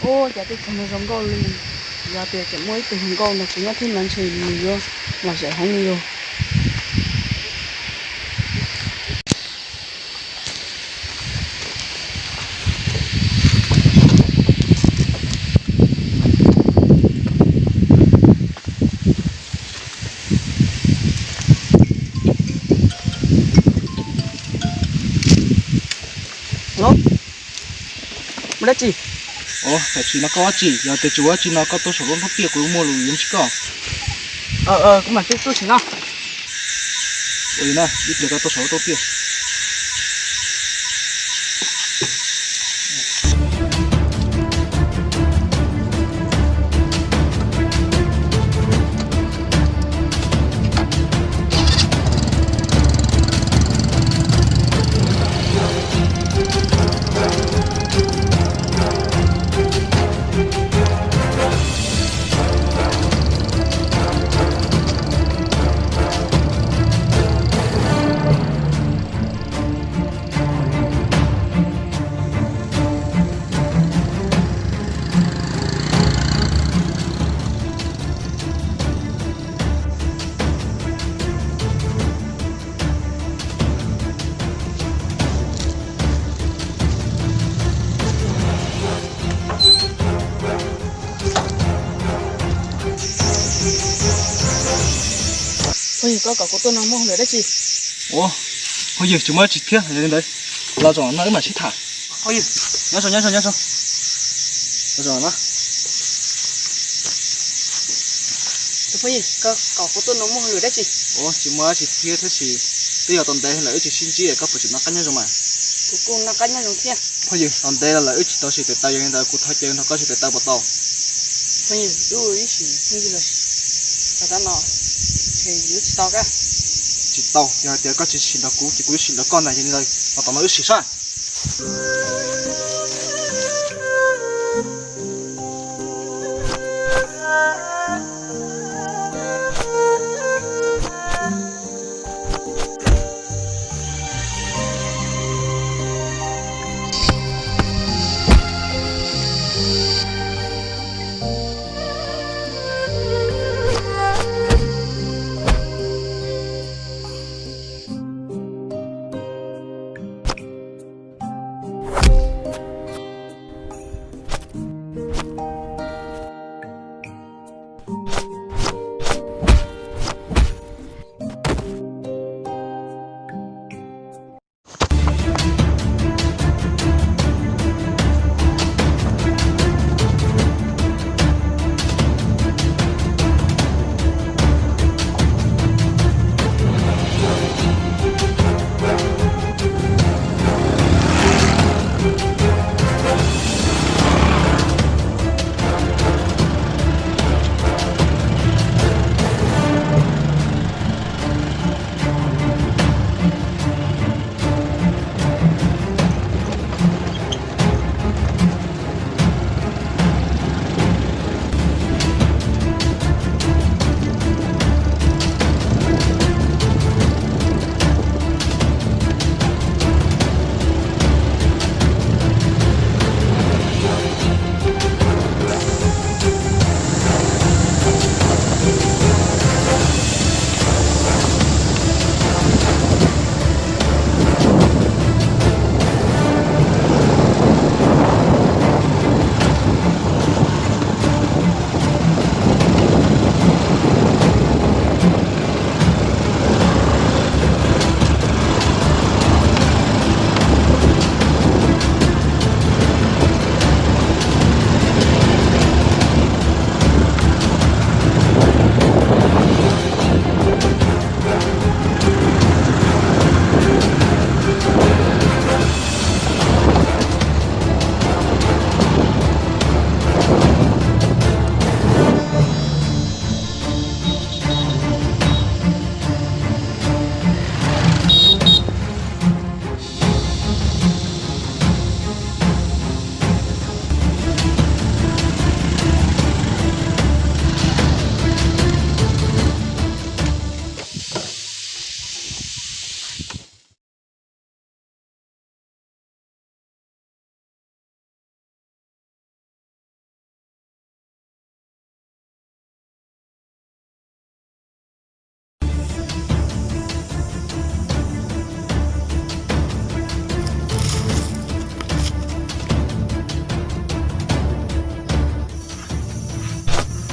Ua cas tej txog no zoo nkauj li. Yog tias tseem muaj ib tug hluas nkauj nrog kuv nyob thiab no ntshe nws yuav los zaum heev li os. Mus dab tsi? Tam sim no koj ua dab tsi? Yog tias tsis ua dab tsi no koj tuaj saum lub roob tiaj, kuv muaj lus yuav ntsib koj. Kuv mam tuaj sim no. Ua li na, ib pliag koj tuaj saum lub roob tiaj. Phooj ywg, koj kom kuv tuaj no muaj hauj lwm dab tsi? Ua, phooj ywg, tsis muaj dab tsi thiab, yog li ntawd los zaum no wb mam sib tham. Phooj ywg, nyob zoo, nyob zoo, nyob zoo. Los zaum no. Tus phooj ywg, koj kom kuv tuaj no muaj hauj lwm dab tsi? Ua, tsis muaj dab tsi thiab, tab sis twb yog tau ntev lawm wb tsis sib ntsib, koj puas tseem noj qab nyob zoo mas? Kuv kuj noj qab nyob zoo thiab. Phooj ywg, tau ntev los lawm wb tsis tau sib tham, yog li ntawd kuv thov caw nrog koj sib tham tau puas tau? Phooj ywg, wb ib sim phooj ywg los, los tab no, ces yuav tsis tau kab. Tsis tau, yog hais tias koj tsis sib nrog kuv ces kuv yuav sib nrog koj ntag, yog li ntawd los tom no wb sim saib.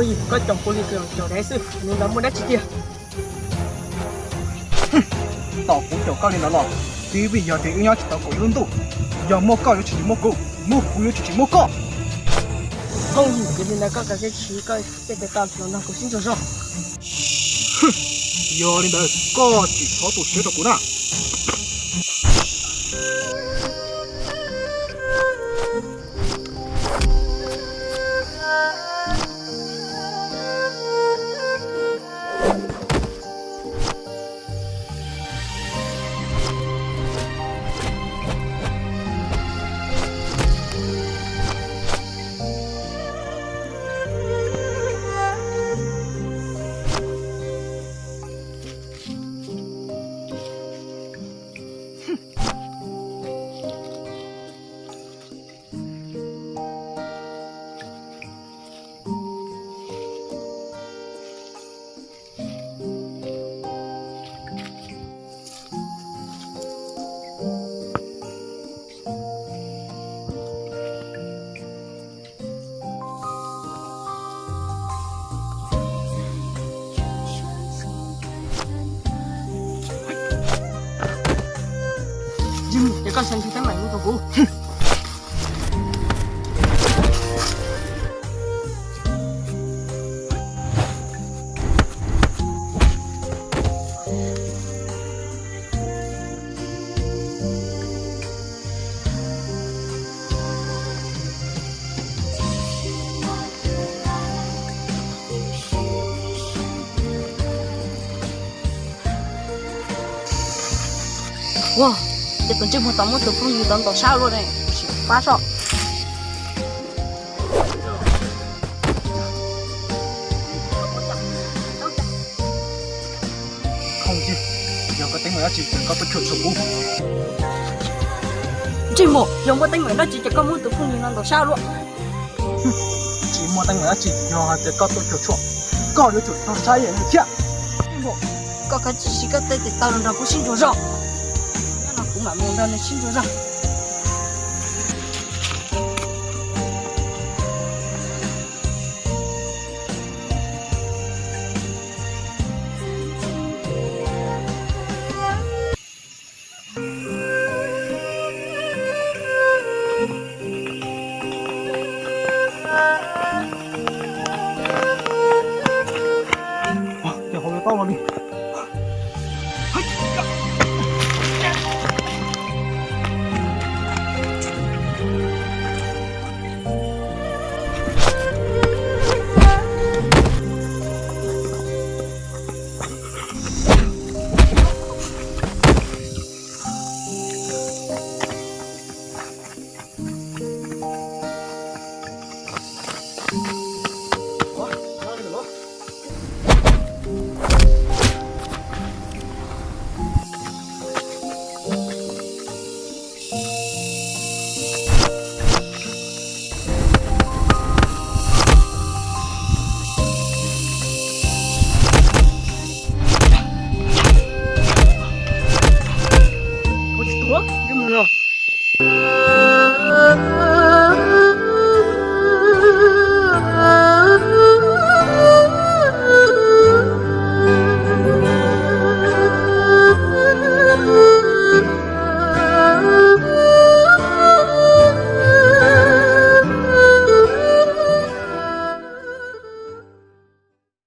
Koj caum kuv li caum dais xwb, li ntawd muaj dab tsi tiag? Tom kuv caum koj li ntawd los, twb vim yog tias wb nyob tsis tau kaum ib lub ntuj. Yog muaj koj yuav tsis tsis muaj kuv, muaj kuv yuav tsis tsis muaj koj. Koj ua li ntawd koj kav tsij siv koj tej tes taw los nrog kuv sib ntsuas zog. Yog li ntawd koj tsis txhob tu siab rau kuv na. Ces koj xav ntsib teeb meem rau kuv. Ua, ces tus ntsej muag tau muab tus phooj ywg tau ntaus sab luaj ne, sim pab soj. Koj ua tib, yog koj teeb meem dab tsi ces koj tuaj cuam tshuam kuv. Ntsej muag, yog muaj teeb meem dab tsi ces koj muab tus phooj ywg no ntaus sab luaj. Tsis muaj teeb meem dab tsi, yog hais tias koj tuaj cuam tshuam, koj yuav tsum tau saib yam li thiab. Ntsej muag, koj kav tsij siv koj tej tes taw los nrog kuv sib ntsuas zog. Nyob no kuv mam mus nrog nws sib ntsuas zog.